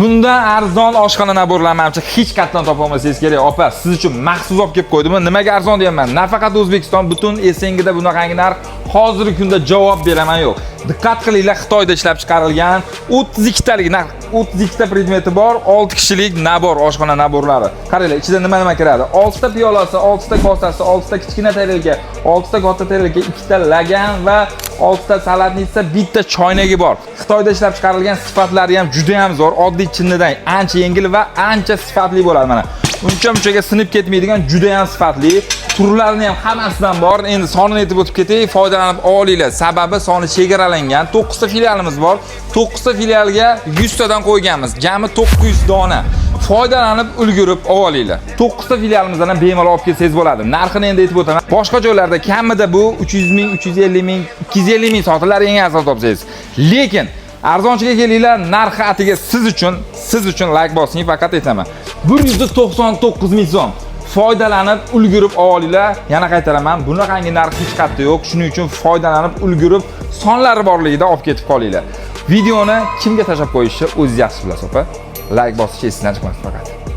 Bundan arzon oshxona набор larini manimcha hech qayerdan topa olmasangiz kerak. Opa, siz uchun maxsus olib kelib qo'ydim. Nimaga arzon deyapman? Nafaqat O'zbekiston, butun СНГ da bunaqangi narx hozirgi kunda, javob beraman, yo'q. Diqqat qilinglar, Xitoyda ishlab chiqarilgan 32 talik narx, 32 ta predmeti bor, 6 kishilik набор, oshxona набор lari. Qaranglar, ichida nima nima kiradi? 6 ta piyolasi, 6 ta kosasi, 6 ta kichkina tarelka, 6 ta katta tarelka, 2 ta lagan va 6 ta салатница, bitta choynagi bor. Xitoyda ishlab chiqarilgan, sifatlari ham juda ham zo'r, oddiy chinnidan ancha yengil va ancha sifatli bo'ladi mana. Uncha munchaga sinib ketmaydigan, juda ham sifatli. Turlarini ham hammasidan bor. Endi sonini aytib o'tib ketay, foydalanib olinglar. Sababi soni chegaralangan. 9 ta filialimiz bor. 9 ta filialga 100 tadan qo'yganmiz. Jami 900 dona. Foydalanib ulgurib olinglar. 9 ta filialimizdan ham bemalol olib kelsangiz bo'ladi. Narxini endi aytib o'taman. Boshqa joylarda kamida bu 300 ming, 350 ming, 250 ming sotiladi eng arzon topsangiz. Lekin arzonchiga kelinglar, narxi atiga siz uchun like bosing, faqat aytaman. 199 ming so'm. Foydalanib ulgurib olinglar. Yana qaytaraman, bunaqangi narx hech qayerda yo'q. Shuning uchun foydalanib ulgurib, sonlari borligida olib ketib qolinglar. Videoni kimga tashlab qo'yishni o'zingiz yaxshi bilasiz, opa. Like bosish esingizdan chiqmasin faqat.